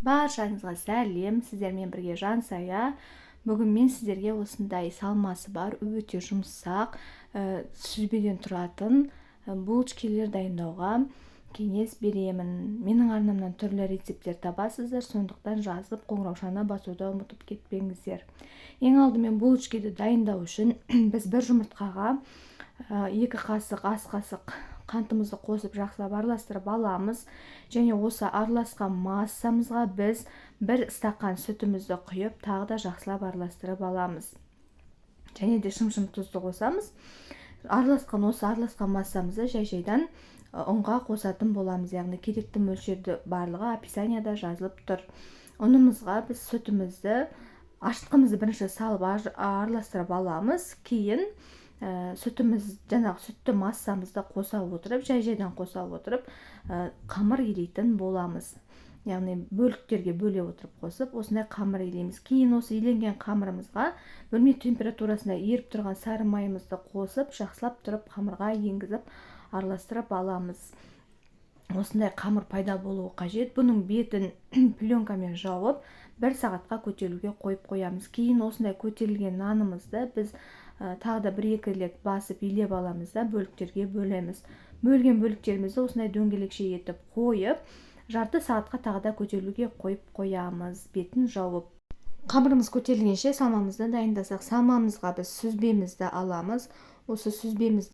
Баршаңызға сәлем, сіздермен бірге Жансая. Бүгін мен сіздерге осындай салмасы бар, өте жұмсақ, сүзбеден тұратын булочкелер дайындауға кеңес беремін. Менің арнамнан түрлі рецепттер табасыздар, сондықтан жазып, қоңыраушаны басуды ұмытып кетпеңіздер. Ең алдымен булочкеді дайындау үшін біз бір жұмыртқаға 2 қасық, ас қасық қантымызды қосып, жақсылап араластырып аламыз. Және осы араласқан массамызға біз бір стақан сүтімізді құйып, тағы да жақсылап араластырып аламыз. Және де шымшым тұзды қосамыз. Осы араласқан массамызды жай-жайдан ұнға қосатын боламыз. Яғни керекті мөлшерді барлығы описанияда жазылып тұр. Ұнымызға біз сүтімізді, ашытқымызды бірінші салып араластырып аламыз. Кейін сүтіміз, жаңағы сүтті массамызды қоса отырып, жай-жайдан қоса отырып, қамыр илейтін боламыз. Яғни бөліктерге бөле отырып қосып, осындай қамыр илейміз. Кейін осы иленген қамырымызға бөлме температурасында еріп тұрған сары майымызды қосып, жақсылап тұрып қамырға енгізіп араластырып аламыз. Осындай қамыр пайда болуы қажет. Бұның бетін пленкамен жауып, бір сағатқа көтерілуге қойып қоямыз. Кейін осындай көтерілген нанымызды біз тағы да бір-екі рет басып илеп аламыз да, бөліктерге бөлеміз. Бөлген бөліктерімізді осындай дөңгелекше етіп қойып, жарты сағатқа тағы да көтерілуге қойып қоямыз, бетін жауып. Қамырымыз көтерілгенше салмамызды дайындасақ, салмамызға біз сүзбемізді аламыз. Осы сүзбеміз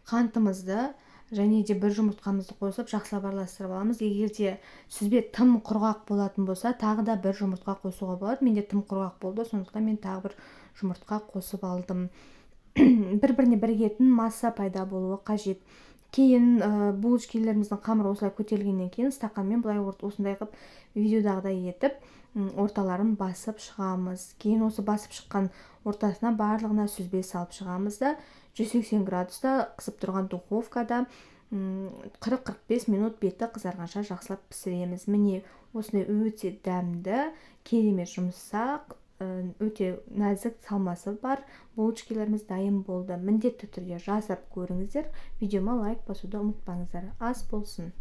қантымызды және де бір жұмыртқамызды қосып, жақсылап араластырып аламыз. Егер де сүзбе тым құрғақ болатын болса, тағы да бір жұмыртқа қосуға болады. Менде тым құрғақ болды, сондықтан мен тағы бір жұмыртқа қосып алдым. Бір-біріне бірігетін масса пайда болуы қажет. Кейін булочкелеріміздің қамыры осылай көтерілгеннен кейін стақанмен былай осындай қылып видеодағыдай етіп орталарын басып шығамыз. Кейін осы басып шыққан ортасына барлығына сүзбе салып шығамыз да, 180 градуста қызып тұрған духовкада 40-45 минут беті қызарғанша жақсылап пісіреміз. Міне, осындай өте дәмді, керемет жұмсақ, өте нәзік салмасы бар булочкелеріміз дайын болды. Міндетті түрде жасап көріңіздер. Видеома лайк басуды ұмытпаңыздар. Ас болсын.